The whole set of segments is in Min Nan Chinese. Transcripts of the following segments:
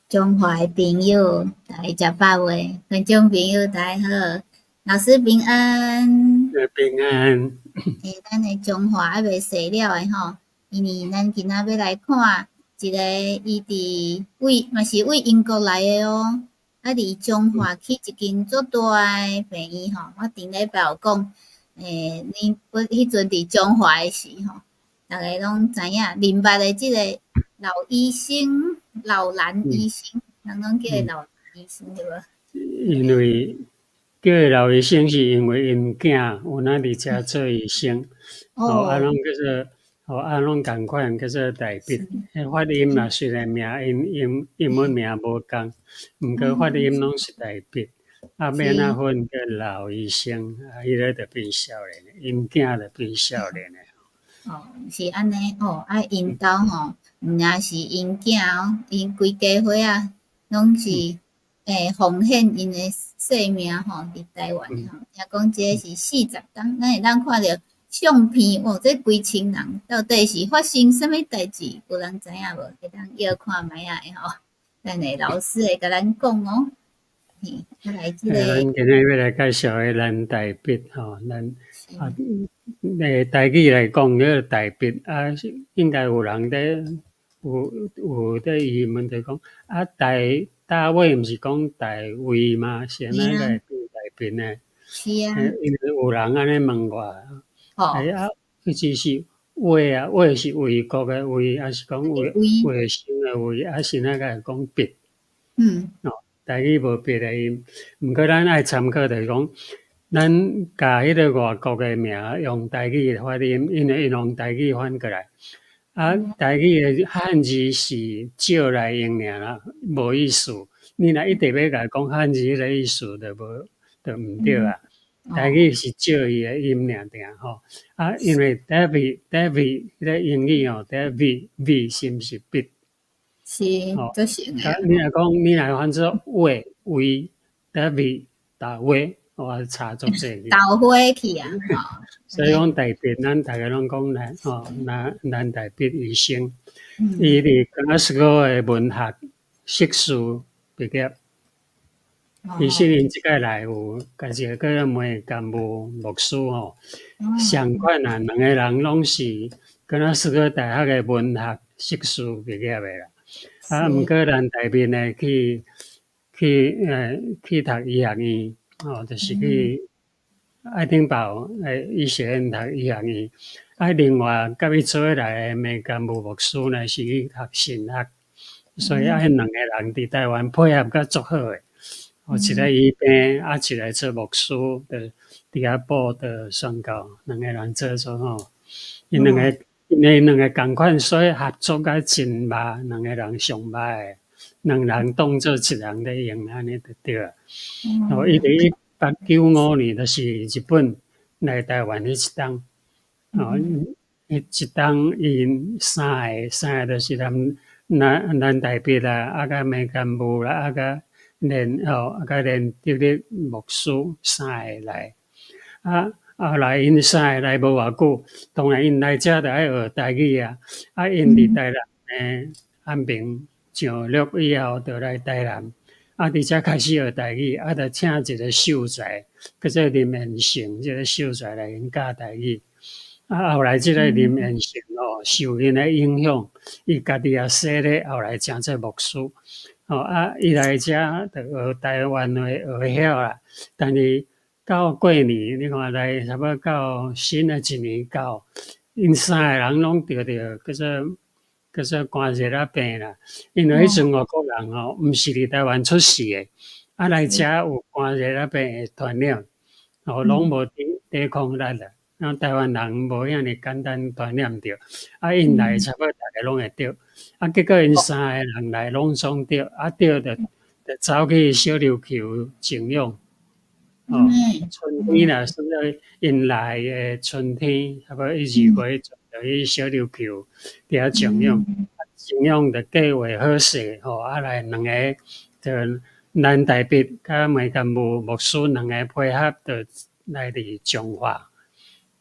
彰化的朋友，大家食飽未？觀眾朋友大家好，老師平安。平安。欸，咱的彰化猶未洗了的吼，因為咱今仔欲來看一个，伊佇位嘛是位英國來的哦，啊佇彰化起一間足大的病院吼。我頂禮拜有講，欸，你我彼陣佇彰化的時吼，逐家攏知影，認捌的這个老醫生，老蘭醫生，人攏叫伊老醫生對無？因為叫伊老醫生是因為𪜶囝有哪佇遮做醫生，哦，啊，攏叫做，哦，啊，攏仝款叫做大筆。彼發音啦，雖然名英英英文名無仝，毋過發音攏是大筆。啊，欲按怎分叫老醫生，啊，彼个就變少年，𪜶囝就變少年的。哦，是按呢哦，啊，𪜶兜吼，毋但是𪜶囝哦，𪜶規家伙仔攏是欸奉獻𪜶的性命吼，佇台灣吼。聽講這个是40冬，咱會當看著相片，哦，這規千人到底是發生啥物代誌？有人知影無？會當搖看覓仔的吼，咱的老師會共咱講哦。嘿，啊來這個。咱今日欲來介紹的藍大筆吼，咱啊，欸，台語來講，這個大筆啊，應該有人佇有有佇疑問，就講啊，大大衛毋是講大衛嗎？是按怎會變大筆呢？是啊。因為有人按呢問我，欸啊，彼只是衛啊，衛是衛國的衛，抑是講衛衛生的衛，啊是按怎會講筆？哦，台語無筆的音，毋過咱愛參考就是講，咱共彼个外國的名用台語發音，因為𪜶用台語翻過來。啊，台語的漢字是借來用爾啦，無意思。你若一直欲共講漢字彼个意思，就無就毋對啊。台語是借伊的音爾爾吼。啊，因為 David David 彼个英語吼，David V 是毋是筆？是，就是。啊，你若講你若翻做衛衛 David 大衛，我差足濟。豆花去啊！所以講大筆，咱逐家攏講藍吼，藍藍大筆醫生，伊佇格拉斯哥的文學碩士畢業。其實𪜶這擺來有共一个叫做梅甘務牧師吼，相款啊，兩個人攏是格拉斯哥大學的文學碩士畢業的啦。啊，毋過藍大筆呢去去呃去讀醫學院，吼，就是去愛丁堡的醫學院讀醫學院。啊，另外佮伊做伙來的梅甘務牧師呢，是去讀神學。所以啊，彼兩个人佇台灣配合甲足好的。哦，一个醫病，啊，一个做牧師，就佇遐布道宣教，兩個人做做吼。𪜶兩个，因為兩个仝款，所以合作甲真密，兩個人上密的，兩人當做一人咧用，按呢就對啊。哦，伊佇1895年，就是日本來台灣彼一冬，哦，彼一冬𪜶三个，三个就是藍藍藍大筆啦，啊佮梅甘務啦，啊佮連吼，啊佮連德立牧師三个來，啊後來𪜶三个來無偌久，當然𪜶來遮就愛學台語啊，啊𪜶佇台南的安平上落以後，就來台南，啊佇遮開始學台語，啊就請一个秀才，叫做林延成，這个秀才來𪜶教台語。啊後來這个林延成哦，受𪜶的影響，伊家己也洗禮，後來成做牧師。哦啊，伊來遮就學台灣話學曉啦，但是到過年，你看來差不多到新的一年到，𪜶三个人攏著著叫做叫做寒熱仔病啦。因為彼陣外國人吼，毋是佇台灣出世的，啊來遮有寒熱仔病會傳染，哦，攏無抵抵抗力啦。啊，台灣人無遐爾簡單傳染著，啊，𪜶來差不多逐个攏會著，啊，結果𪜶三个人來攏總著，啊，著就就走去小琉球靜養。哦，春天啦，算做𪜶來的春天，差不多一二月就去小琉球佇遐靜養，靜養就計劃好勢吼，啊來兩个就藍大筆佮梅甘務牧師兩个配合，就來佇彰化。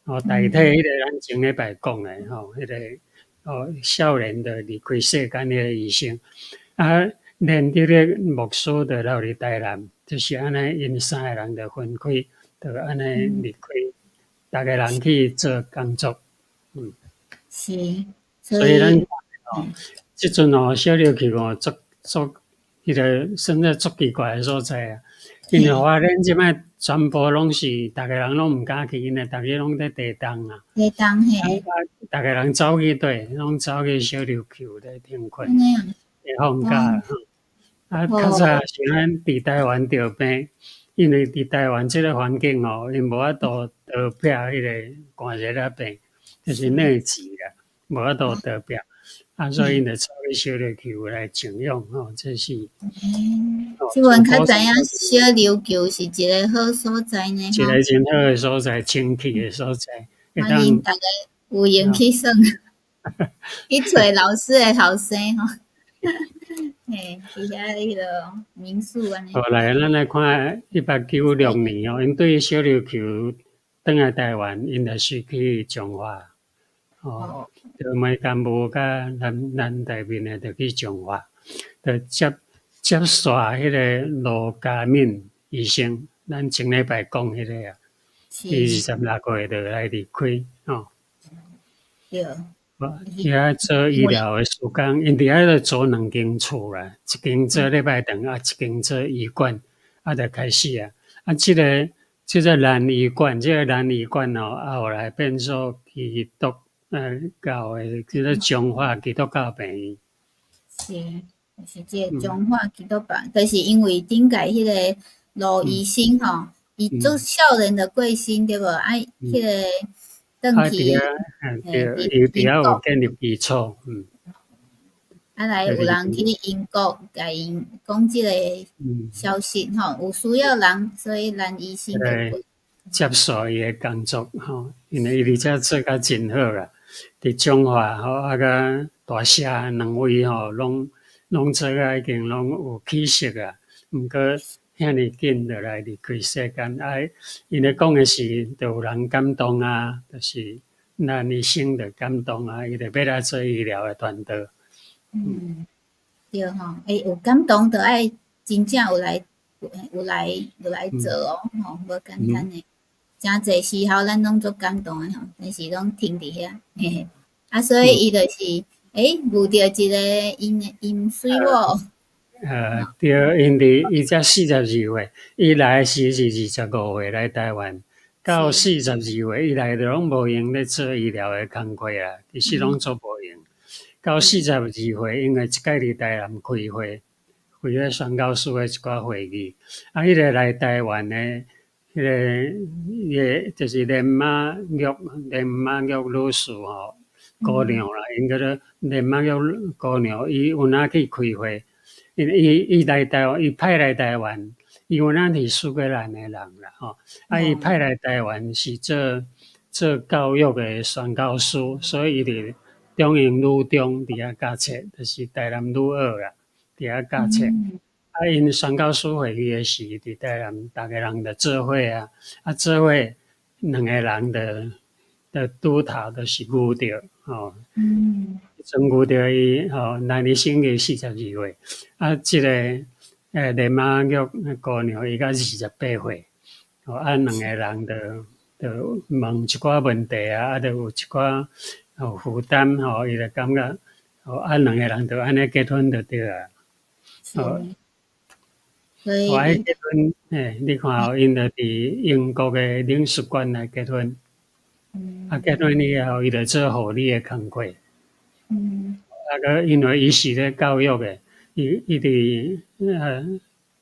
哦，代替彼个咱前禮拜講的吼，彼个哦少年就離開世間彼个醫生，啊，連德烈牧師就留佇台南，就是按呢，𪜶三个人就分開，就按呢離開，逐个人去做工作。是，所以咱哦，這陣哦，小琉球哦，足足彼个算做足奇怪的所在啊。因為花蓮這擺全部攏是，逐个人攏毋敢去，因為逐个攏佇地動啊。地動嘿。逐个人走去佗，攏走去小琉球咧停困，咧放假。啊，較早是咱佇台灣著病，因為佇台灣這个環境哦，𪜶無法度逃避彼个寒熱仔病，就是瘧疾啦，無法度逃避。啊，所以𪜶就走去小琉球來靜養吼，這是。這阮較知影小琉球是一个好所在呢。一个真好的所在，清氣的所在。歡迎逐家有閒去耍，去揣老師的後生吼。嘿，去遐彼个民宿按呢。後來咱來看1896年哦，𪜶對小琉球轉來台灣，𪜶就是去彰化。哦，就梅干部佮南大面的，就去彰化，就接煞彼个羅家敏醫生，咱前禮拜講彼个啊，伊26歲就來離開，吼。對。伊遐做醫療的事工，𪜶佇遐咧租兩間厝啦，一間做禮拜堂，啊，一間做醫館，啊，就開始啊。啊，這個蘭醫館，這個蘭醫館哦，後來變做基督教的，叫做彰化基督教病院。是，就是這個彰化基督教，就是因為頂屆彼个羅醫生吼，伊做少年就過身對無？啊，彼个轉去，對，伊佇遐有建立基礎，。啊，來有人去英國共𪜶講這個消息吼，有需要人，所以蘭醫生就接受伊的工作吼，因為伊佇遮做甲真好啦。佇彰化吼，啊佮大社兩位吼，攏做甲已經攏有起色啊。毋過遐爾緊就來離開世間，啊，𪜶咧講的是，就有人感動啊，就是蘭醫生就感動啊，伊就欲來做醫療的傳道。嗯，對吼，欸，有感動就愛真正有來做哦，吼，無簡單的。誠濟時候咱攏足感動的吼，但是攏停佇遐，嘿嘿。啊，所以伊就是，欸，遇著一个𪜶媠某。對，因佇伊才42歲，伊來時是25歲來台灣，到42歲伊來就攏無閒咧做醫療的工課啊，其實攏做無閒。到42歲，因為一擺佇台南開會，開咧宣教師的一寡會議，啊，彼个來台灣的，彼个伊个就是連馬玉女士吼，姑娘啦，𪜶叫做連馬玉姑娘，伊有哪去開會，因伊來台灣，伊派來台灣，伊有哪是蘇格蘭的人啦，吼，啊，伊派來台灣是做教育的宣教師，所以伊佇中英女中佇遐教冊，就是台南女學啦，佇遐教冊。啊，𪜶宣教師會議的時，佇台南，逐个人就做伙啊，啊，做伙兩个人就拄頭就是遇著，吼。彼陣遇著伊吼，蘭醫生伊42歲，啊，這个連馬玉姑娘伊才28歲，吼，啊，兩个人就問一寡問題啊，啊，就有一寡負擔吼，伊就感覺，吼，啊，兩个人就按呢結婚就對啊。是。所以，我彼結婚，嘿，你看哦，𪜶就佇英國的領事館來結婚。啊，結婚以後，伊就做護理的工課。啊，閣因為伊是咧教育的，伊佇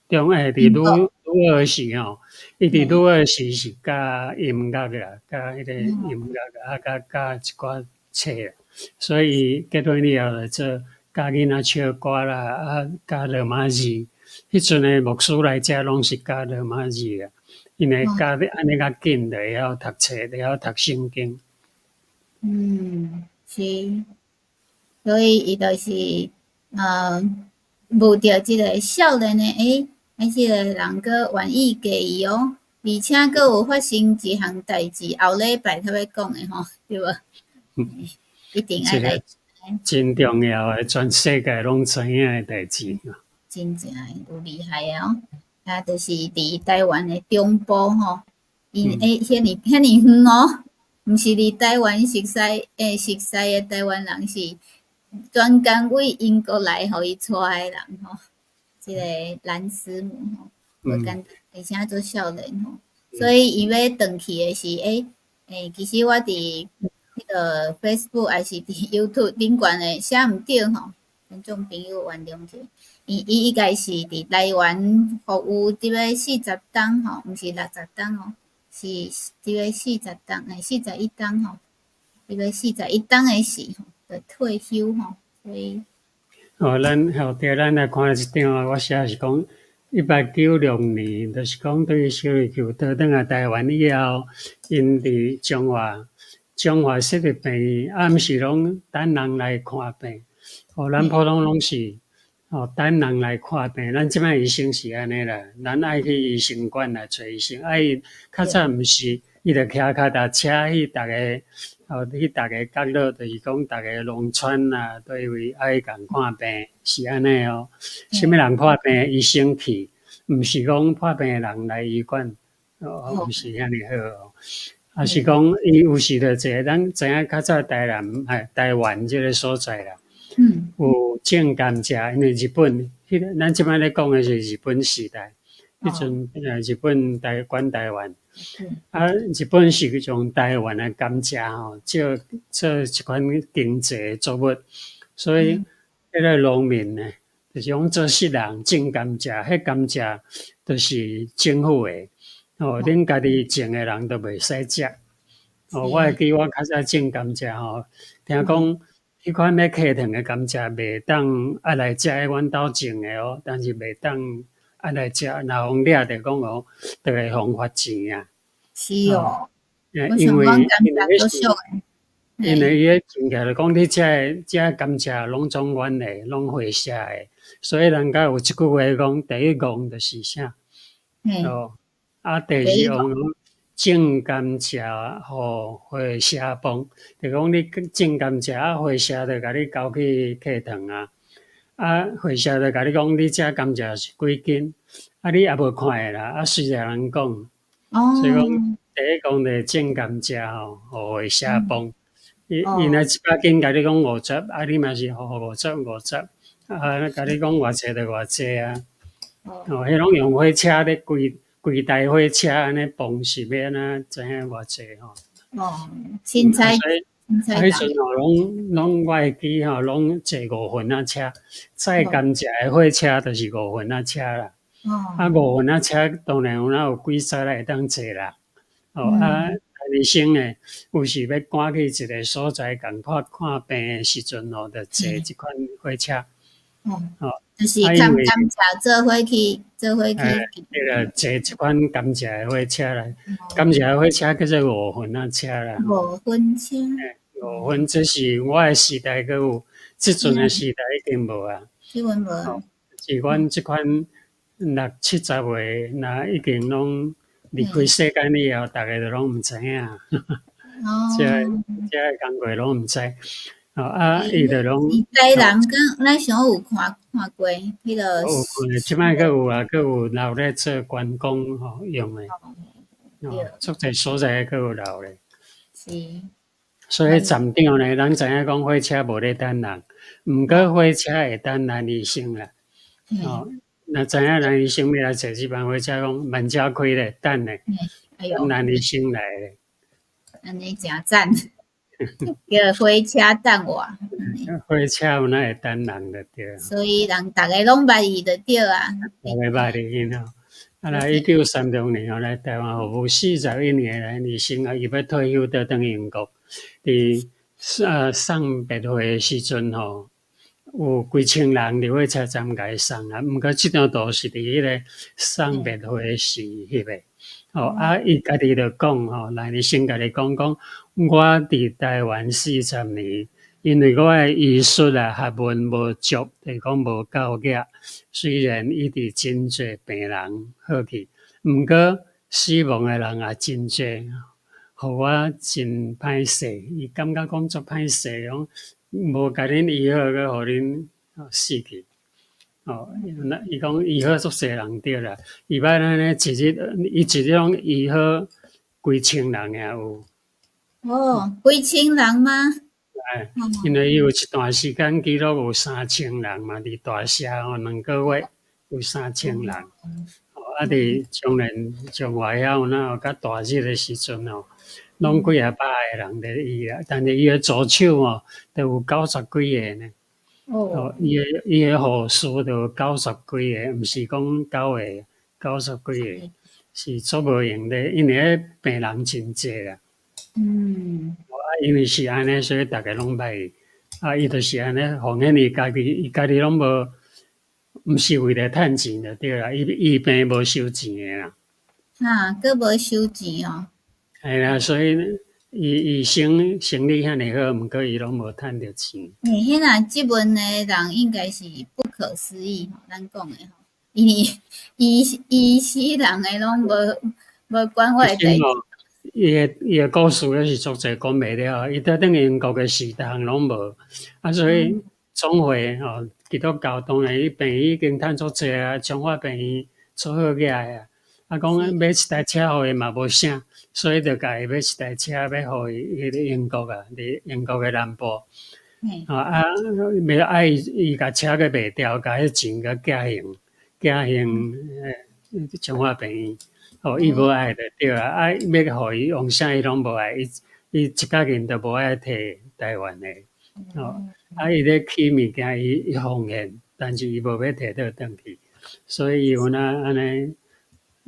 中佇女學時吼，伊佇女學時是教音樂啦，教彼個音樂啊，佮教一寡冊，所以伊結婚以後就做教囡仔唱歌啦，啊，教羅馬字。彼陣的牧師來遮攏是教羅馬字啊，因為教得按呢較緊，就會曉讀冊，會曉讀聖經。嗯，是，所以伊就是遇著這个少年的，欸，啊，這个人閣願意嫁伊哦，而且閣有發生一項代誌，後禮拜才欲講的吼，對無？一定愛來。真重要的，全世界攏知影的代誌。真正有厲害的哦。啊，就是佇台灣的中部吼，伊欸遐爾遐爾遠哦，毋是佇台灣熟似的台灣人，是專工為英國來予伊帶的人吼。這個蘭師母吼，無簡單，而且足少年吼，所以伊欲轉去的是欸，其實我佇彼個 Facebook 抑是佇 YouTube 頂懸的寫毋對吼，觀眾朋友原諒者。伊應該是佇台灣服務佇咧40冬吼，毋是60冬哦，是佇咧四十冬，欸，41冬吼，佇咧四十一冬的時吼，就退休吼，所以。哦，咱吼對，咱來看這張，我寫是講1896年，就是講對小琉球倒轉來台灣以後，𪜶佇彰化，彰化設立病院，啊，毋是攏等人來看病，哦，咱普通攏是。哦，等人來看病，咱這擺醫生是按呢啦，咱愛去醫生館來揣醫生，啊伊較早毋是，伊就騎腳踏車去逐个，哦，去逐个角落，就是講逐个農村啊，佗位愛共看病，是按呢哦。啥物人破病，醫生去，毋是講破病的人來醫館，哦，毋是遐爾好哦。啊是講伊有時就坐，咱知影較早台南、台灣這个所在啦。有種甘蔗，因為日本，彼個咱這擺咧講的是日本時代，彼陣日本台管台灣，啊，日本是用台灣的甘蔗吼，做做一款經濟作物，所以彼個農民呢，就是講做穡人種甘蔗，彼甘蔗就是政府的，哦，恁家己種的人都袂使食。哦，我會記我較早種甘蔗吼，聽講。彼款欲客糖的甘蔗袂當愛來食，阮兜種的哦，但是袂當愛來食，若予掠著講哦，就會予罰錢啊。是哦，因為因為伊彼種起來講，你這个這个甘蔗攏總阮的，攏會社的，所以人家有一句話講，第一戇就是啥？哦，啊，第二戇種甘蔗予會社磅，就講你種甘蔗啊，會社就共你交去客糖啊，啊，會社就共你講，你這甘蔗是幾斤，啊，你也無看的啦，啊，隨便人講，所以講第一講就種甘蔗吼，予會社磅，伊伊若100斤共你講五十，啊，你嘛是予五十五十，啊，共你講偌濟就偌濟啊，哦，彼攏用火車咧規規台火車按呢磅是欲按怎知影偌濟吼？哦，凊彩。啊，彼陣吼，攏攏我會記吼，攏坐五份仔車，載甘蔗的火車就是五份仔車啦。啊，五份仔車當然有哪有幾十會當坐啦。哦，啊，醫生呢，有時欲趕去一个所在共看看病的時陣吼，就坐這款火車。哦，就是扛甘蔗做伙去，做伙去。對啦，坐這款甘蔗的火車啦，甘蔗的火車叫做五分仔車啦。五分車。五分，這是我的時代閣有，這陣的時代已經無啊。這陣無。是阮這款六七十歲，若已經攏離開世間以後，逐个就攏毋知影。這个這个工課攏毋知。哦啊，伊就攏。台南敢咱想有看看過，彼个。有看，這擺閣有啊，閣有留咧做觀光吼用的。哦，足濟所在閣有留咧。是。所以站長呢，咱知影講火車無咧等人，毋過火車會等蘭醫生啦。哦，若知影蘭醫生欲來坐這班火車，講慢車開咧，等咧，等蘭醫生來咧。按呢誠讚，叫火車等我。火車有哪會等人就對。所以人逐个攏捌伊就對啊。逐个捌伊吼。啊，來1936年吼來台灣服務41年的蘭醫生啊，伊欲退休倒轉英國，佇送別會的時陣吼，有幾千人佇火車站共伊送啊。毋過這張圖是佇彼个送別會時翕的。吼啊，伊家己就講吼，蘭醫生家己講講，我佇台灣四十年，因為我的醫術啊學問無足，就是講無夠額。雖然醫治真濟病人好去，毋過死亡的人也真濟，予我真歹勢。伊感覺講足歹勢，講無共恁醫好，閣予恁死去。哦，那伊講醫好足濟人對啦，伊捌按呢一日，伊一日攏醫好幾千人也有。哦，幾千人嗎？哎，因為伊有一段時間記錄有3000人嘛，佇大社吼2個月有三千人。哦，啊，佇彰仁彰化遐有哪有較大熱的時陣吼，攏幾仔百個人佇醫啊，但是伊的助手吼，就有90幾個呢。哦，伊的護士就有九十幾個，毋是講九個，九十幾個，是足無閒的，因為彼病人真濟啦。啊，因為是按呢，所以逐家攏捌伊。啊，伊就是按呢，奉獻伊家己，伊家己攏無，毋是為著趁錢就對啦。伊醫病無收錢的啦。哈，閣無收錢哦。係啦，所以伊醫生生理遐爾好，毋過伊攏無趁著錢。欸，彼若質問的人應該是不可思議吼，咱講的吼，因為醫醫死人的攏無關我的代誌。伊的故事也是足濟講袂了，伊佇等於英國的時逐項攏無，啊，所以總會吼基督教當然伊病院已經趁足濟啊，彰化病院足好額啊，啊講買一台車予伊嘛無啥，所以就共伊買一台車欲予伊彼個英國啊，佇英國的南部，啊，欲愛伊共車閣賣掉，共彼錢閣寄還寄還彰化病院。哦，伊無愛就對啊，啊，欲予伊用啥伊攏無愛，伊伊一角銀都無愛提台灣的，哦，啊，伊咧起物件，伊伊奉獻，但是伊無欲提倒轉去，所以伊有哪按呢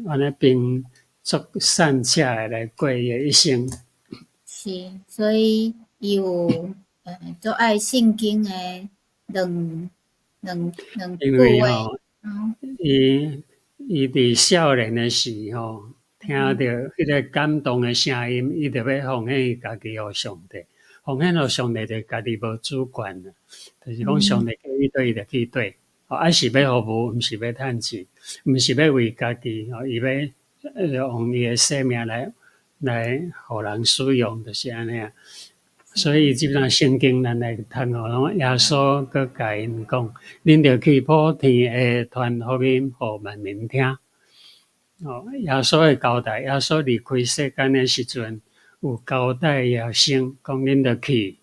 按呢憑足善巧的來過伊的一生。是，所以伊有足愛聖經的兩因句話。為吼，伊佇少年的時吼，聽著彼個感動的聲音，伊就欲奉獻伊家己予上帝，奉獻予上帝就家己無主權啦，就是講上帝叫伊佗伊就去佗，啊是欲服務，毋是欲趁錢，毋是欲為家己，吼，伊欲用伊的生命來予人使用，就是按呢啊。所以這段聖經咱來讀吼，攏耶穌閣共𪜶講，恁著去普天下傳福音，予萬民聽。哦，耶穌的交代，耶穌離開世間的時陣，有交代學生講，恁著去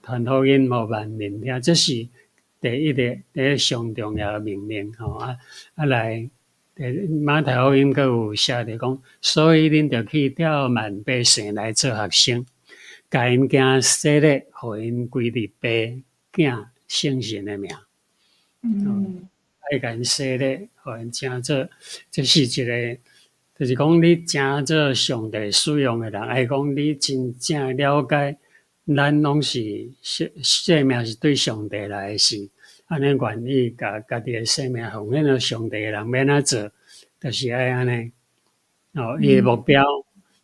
傳福音，予萬民聽，這是第一個，第一上重要的命令吼啊啊來，馬太福音閣有寫著講，所以恁著去叫萬百姓來做學生。共𪜶行洗禮，予𪜶歸入父、囝、聖神的名。愛共𪜶洗禮，予𪜶成做，這是一個，就是講你成做上帝使用的人，愛講你真正了解，咱攏是生生命是對上帝來的是，按呢願意共家己的生命奉獻予上帝的人，欲按怎做，就是愛按呢。哦，伊的目標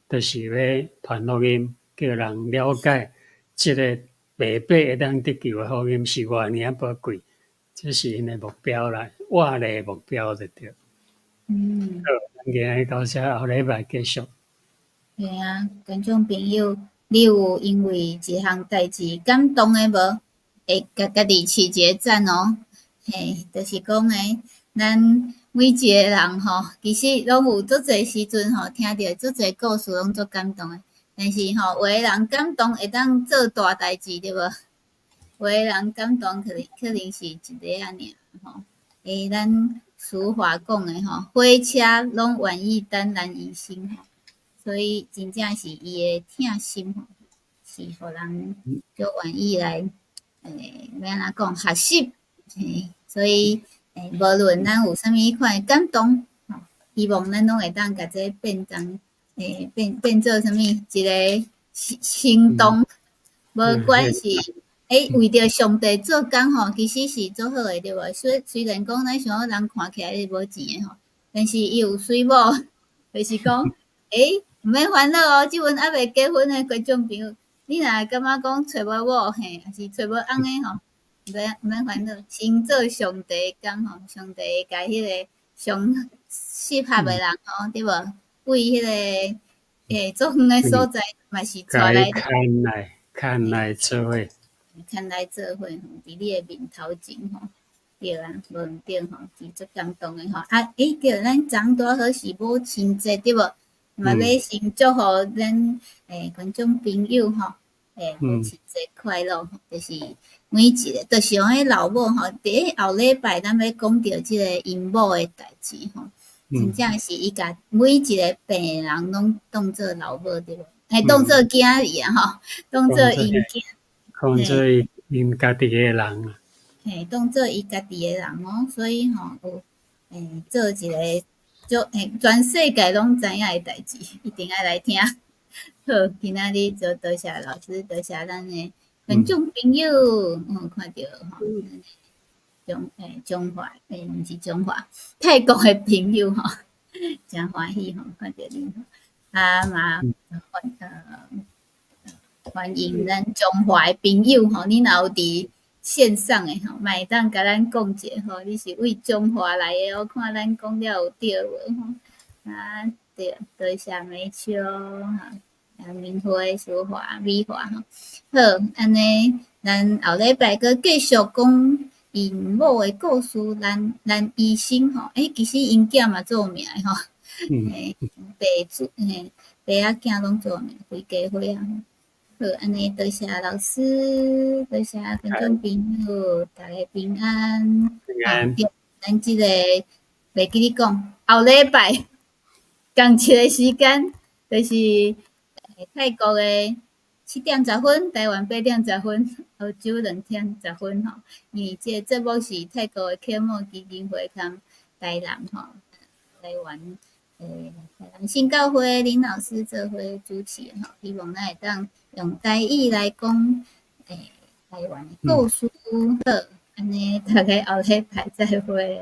就是欲傳福音。叫人了解這個白白會當得救的福音是偌爾仔寶貴，這是𪜶的目標啦，活的目標就對。好，咱今日到這，後禮拜繼續。對啊，觀眾朋友，你有因為一項代誌感動的無？會共家己揤一个讚哦。嘿，就是講呢，咱每一個人吼，其實攏有足濟時陣吼，聽著足濟故事攏足感動的。但是吼，有的人感動會當做大代誌，對無？有的人感動可能是一个仔爾吼。欸，咱俗話講的吼，火車攏願意等蘭醫生吼，所以真正是伊的疼心吼，是予人足願意來欲按怎講學習。嘿，所以無論咱有啥物款的感動，吼，希望咱攏會當共這變成變做啥物一個行動，無管是為著上帝做工吼，其實是足好的，對無？雖然講咱想講人看起來是無錢的吼，但是伊有媠某，就是講毋免煩惱哦。這陣猶未結婚的觀眾朋友，你若感覺講揣無某嘿，抑是揣無翁的吼，毋免煩惱，先做上帝的工吼，上帝會共彼個上適合的人吼，對無？為彼個足遠的所在嘛是帶來。牽來牽來做伙，牽來做伙吼，佇你的面頭前吼。對啊，無毋對吼，是足感動的吼。啊，欸，對，咱昨拄好是母親節對無？嘛欲先祝予咱觀眾朋友吼，母親節快樂，就是每一个，就是講彼老母吼，佇後禮拜咱欲講著這个陰某的代誌吼，真正是伊共每一个病人攏當做老母對無？欸，當做囝兒啊吼，當做𪜶囝，當做𪜶家己的人啊。嘿，當做伊家己的人哦，所以吼有做一个足全世界攏知影的代誌，一定愛來聽。好，今仔日就多謝老師，多謝咱的觀眾朋友，看著吼，彰化，毋是彰化，泰國的朋友吼，誠歡喜吼，看著恁，啊嘛歡迎咱彰化的朋友吼，你若有佇線上的吼，嘛會當共咱講一下吼，你是佗彰化來的哦，看咱講了有對無吼？啊，對，多謝美秋哈，啊，明輝、淑華、美華吼，好，按呢，咱後禮拜閣繼續講𪜶某的故事，蘭醫生吼，欸，其實𪜶囝嘛著名的吼，爸子嘿，爸仔囝攏著名，規家伙仔。好，按呢多謝老師，多謝觀眾朋友，大家平安。平安。對，咱這個袂記得講，後禮拜仝一个時間，就是泰國的7點10分，台灣8點10分，澳洲2點10分吼。因為這個節目是泰國的啟蒙基金會佮台南吼，台灣台南新教會林老師做伙主持吼，希望咱會當用台語來講台灣的故事。好，按呢，大家後禮拜再會。